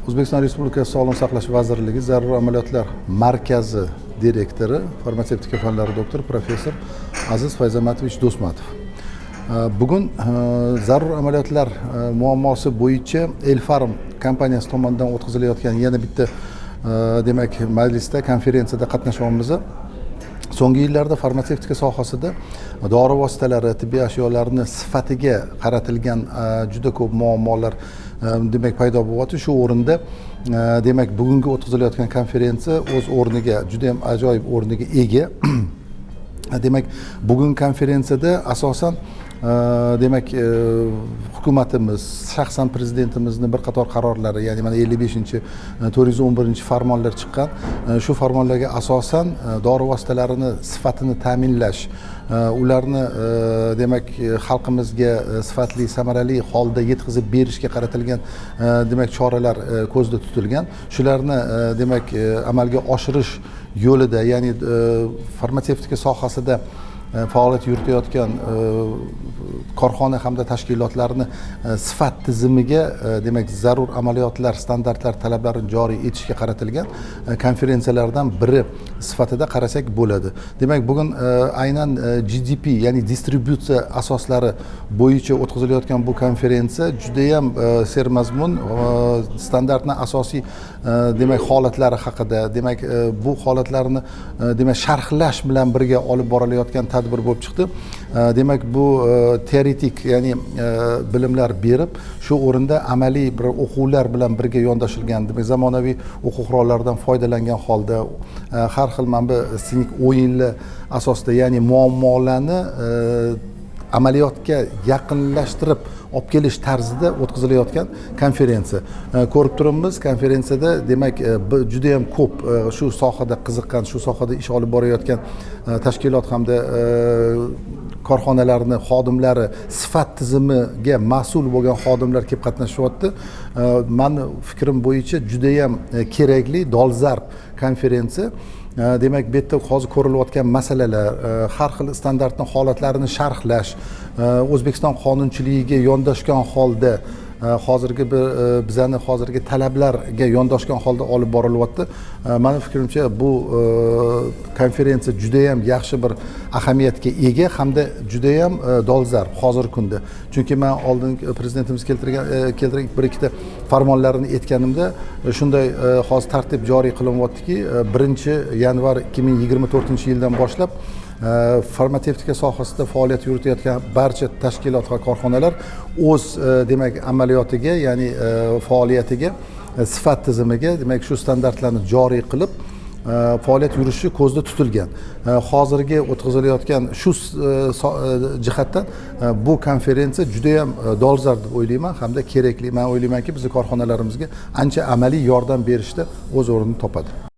O'zbekiston Respublikasi Sog'liqni saqlash vazirligi zarur amaliyotlar markazi direktori, farmatsevtika fanlari doktori, professor Aziz Fayzamatovich Do'stmatov. Bugun zarur amaliyotlar muammosi bo'yicha Elfarm kompaniyasi tomonidan o'tkazilayotgan yana bitta demak, majlisda, konferensiyada qatnashyapmiz. So'nggi yillarda farmatsevtika sohasida dori vositalari, tibbiy ashyolarni sifatiga qaratilgan juda ko'p muammolar demak, paydo bo'lyapti. Shu o'rinda demak, bugungi o'tkazilayotgan konferensiya o'z o'rniga, juda yam ajoyib o'rniga ega. Demak, bugungi konferensiyada asosan demak, hukumatimiz, shaxsan prezidentimizni bir qator qarorlari, ya'ni mana 55-, 411 farmonlar chiqqan. Shu farmonlarga asosan dori vositalarini sifatini ta'minlash, ularni demak, xalqimizga sifatli, samarali holda yetkazib berishga qaratilgan demak, choralar ko'zda tutilgan. Shularni demak, amalga oshirish yo'lida, ya'ni farmatsevtika sohasida faoliyat yuritayotgan korxona hamda tashkilotlarni sifat tizimiga demak, zarur amaliyotlar, standartlar talablarini joriy etishga qaratilgan konferensiyalardan biri sifatida qarasak bo'ladi. Demak, bugun aynan GDP, ya'ni distributsiya asoslari bo'yicha o'tkazilayotgan bu konferensiya judayam sermazmun, standartni asosiy demak, holatlari haqida, demak, bu holatlarni demak, sharhlash bilan birga olib borilayotgan tadbir bo'lib chiqdi. Demak, bu teoretik, ya'ni bilimlar berib, shu o'rinda amaliy bir o'quvlar bilan birga yondoshilgan, demak, zamonaviy o'quv qurollaridan foydalangan holda, har xil mana bu сценик o'yinlar asosida, ya'ni muammolarni amaliyotga yaqinlashtirib olib kelish tarzida o'tkazilayotgan konferensiya. Ko'rib turibmiz, konferensiyada demak, judayam ko'p shu sohada qiziqqan, shu sohada ish olib borayotgan tashkilot hamda korxonalarni xodimlari, sifat tizimiga mas'ul bo'lgan xodimlar kelib qatnashyapti. Mani fikrim bo'yicha, judayam kerakli, dolzarb konferensiya. Demak, bu yerda hozir ko'rilayotgan masalalar, har xil standartni holatlarini sharhlash, O'zbekiston qonunchiligiga yondoshgan holda, hozirgi bir bizani hozirgi talablarga yondoshgan holda olib borilyapti. Mani fikrimcha, bu konferensiya judayam yaxshi bir ahamiyatga ega hamda judayam dolzarb hozirgi kunda, chunki man oldin prezidentimiz keltirgan bir ikkita farmonlarini aytganimda, shunday hozir tartib joriy qilinyaptiki, 1-yanvar 2024-yildan boshlab farmatsevtika sohasida faoliyat yuritayotgan barcha tashkilot va korxonalar o'z demak, amaliyotiga, ya'ni faoliyatiga, sifat tizimiga demak, shu standartlarni joriy qilib faoliyat yuritishi ko'zda tutilgan. Hozirgi o'tkazilayotgan shu jihatdan bu konferensiya judayam dolzarb deb o'ylayman hamda kerakli. Man o'ylaymanki, bizni korxonalarimizga ancha amaliy yordam berishda o'z o'rnini topadi.